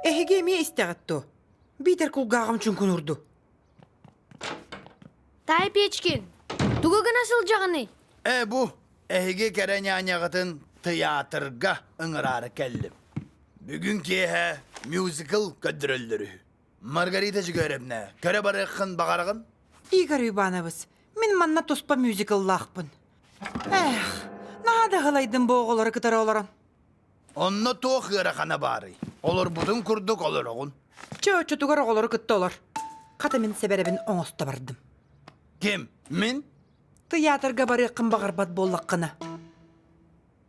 Эһиги эмиэ истэҕит дуо? Биитэр кулгааҕым чуҥкунурду. Таай Печкин, тугу гына сылдьаҕыный? Ээ бу эһиги кэрэ няняҕытын тыйаатырга ыҥыраары кэллим. Бүгүн киэһэ мюзикл көрдөрөллөр үһү. Маргарита Дьөгүөрэбнэ, көрө барыаххын баҕараҕын? Игорь Иванович, мин манна туспа мюзикллаахпын. Эх, наһаа да ыһылайдым бу оҕолору кытары олорон. Онно туох ыарахана баарый? Олорбутун курдук олороҕун. Чэ, оччотугар оҕолору кытта олор. Хата мин сэбэрэбин оҥосто бардым. Ким? Мин? Тыйаатырга барыаххын баҕарбат буоллаххына.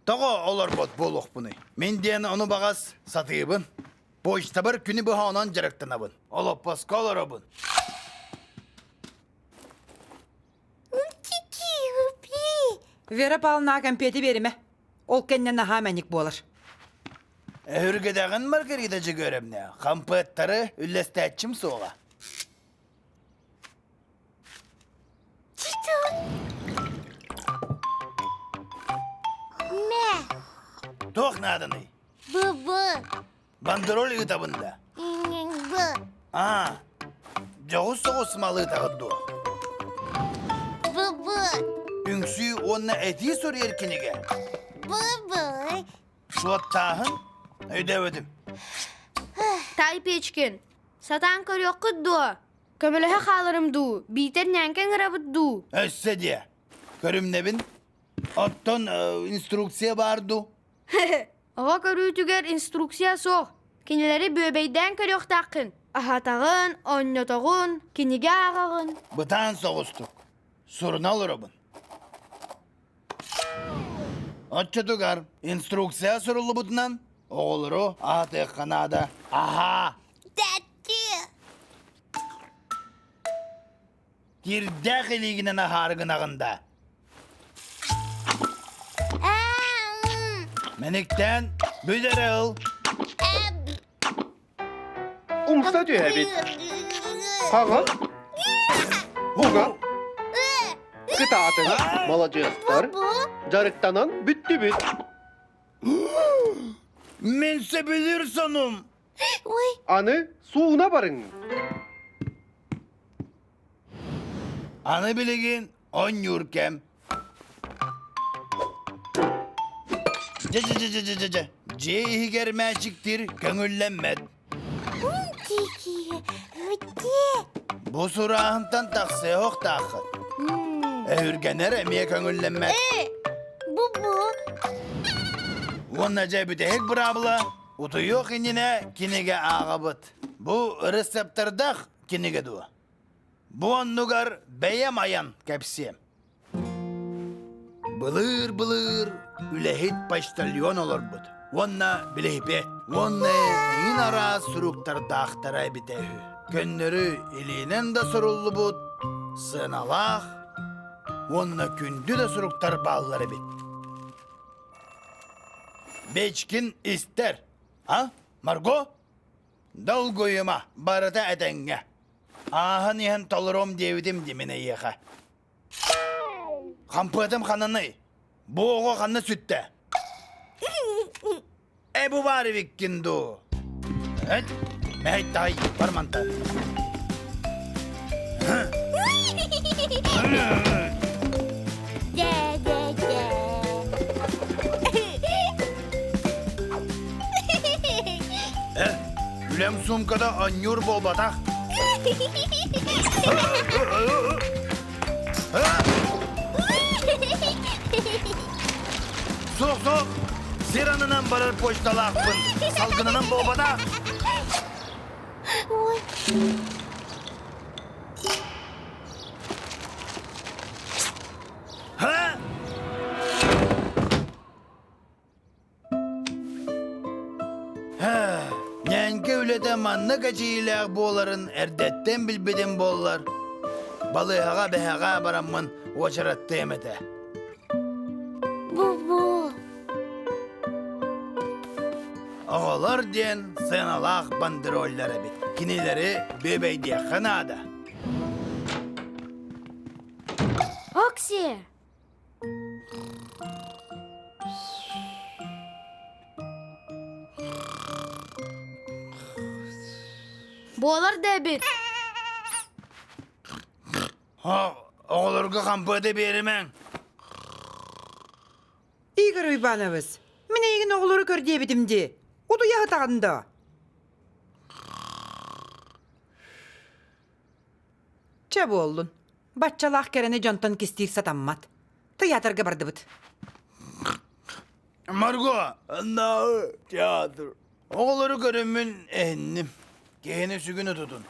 Тоҕо олорбот буолуохпунуй? Мин диэн ону баҕас сатыыбын. Почтабар күнү быһа онон дьарыктанабын. Олоппоско олоробун. Вера Павловнаҕа кэмпиэти биэримэ. Ол кэннэ наһаа мэник буолар. Өһүргэдэҕин Маргарита Дьөгүөрэбнэ, хампыаттары үллэстээччим суоҕа. Мэ. Туох нааданый? Б-б. Бандероль ыытабын да? Б. Аа, дьоҕус соҕус малы ыытаҕыт дуо? Б-б. Үҥсүү уонна этии суруйар кинигэ. Б-б. Суоттааһын? Өйдөөбөтүм. Таай Печкин, сатаан көрүөххүт дуо? Көмөлөһө хааларым дуу, биитэр ньээҥкэ ыҥырабыт дуу? Өссө диэ. Көрүмнэбин. Оттон инструкция баар дуу? Оҕо көрүүтүгэр инструкция суох. Кинилэри бүөбэйдээн көрүөхтааххын. Аһатаҕын, оонньотоҕун, кинигэ ааҕаҕын. Бытаан соҕустук. Суруна олоробун. Оччотугар инструкция суруллубутунан оҕолору аһатыахха наада. Аһаа! Кирдээх илиигинэн аһаары гынаҕын да. Мэниктээн бүт эрэ ыл. Умса түһэбит. Хаҕын. Уга. Кытаатыҥ, маладьыастар. Дьарыктанан бүттүбүт. Мин сөбүлүүр сонум. Аны сууна барыҥ. Аны билигин оонньуур кэм. Дьэ-дьэ-дьэ-дьэ-дьэ. Дьиэ иһигэр мээчиктиир көҥүллэммэт. Бу сурааһынтан тахсыа охтааххыт. Өһүргэнэр эмиэ көҥүллэммэт. Бу-бу. Уонна дьэ бүтэһик быраабыла утуйуох иннинэ кинигэ ааҕабыт. Бу рецептэрдээх кинигэ дуо? Бу оннугар бэйэм айан кэпсиэм. Былыыр-былыыр үлэһит почтальон олорбут уонна билиһипиэт уонна эҥин араас суруктардаахтара эбитэ үһү. Көннөрү илиинэн да суруллубут, сыаналаах уонна күндү да суруктар бааллар эбит. Бечкин истэр, а, Марго? Долгуйума, барыта этэҥҥэ. Ааһан иһэн толоруом диэбитим дии мин эйиэхэ. Хампыатым хананый? Бу оҕо ханна сүттэ? Э бу баар эбиккин дуу? Эт, мэһэй таай, бар мантан. Э, үлэм суумката оонньуур буолбатах. Суох, суох! Сир аннынан барар почталаахпын. Салгынынан буолбатах. Ой. Ха! Ньээҥкэ үлэтэ маннык эчийиилээх буоларын эрдэттэн билбитим буоллар, балыыһаҕа бэһэҕэ бараммын уочараттыам этэ. Бу-бу. Оҕолор диэн сыаналаах бандероллар эбит. Кинилэри бүөбэйдиэххэ наада. Окси! Буолар да эбит. Оҕолорго хампыата биэримэҥ. Игорь Уйбанович, мин эйигин оҕолору көр диэбитим дии. Утуйа сытаҕын да? Чэ буоллун. Баччалаах кэрэни дьонтон кистиир сатаммат. Тыйаатырга бардыбыт. Марго, театр. Оҕолору көрөммүн эһинним. Киһини сүгүн утутун.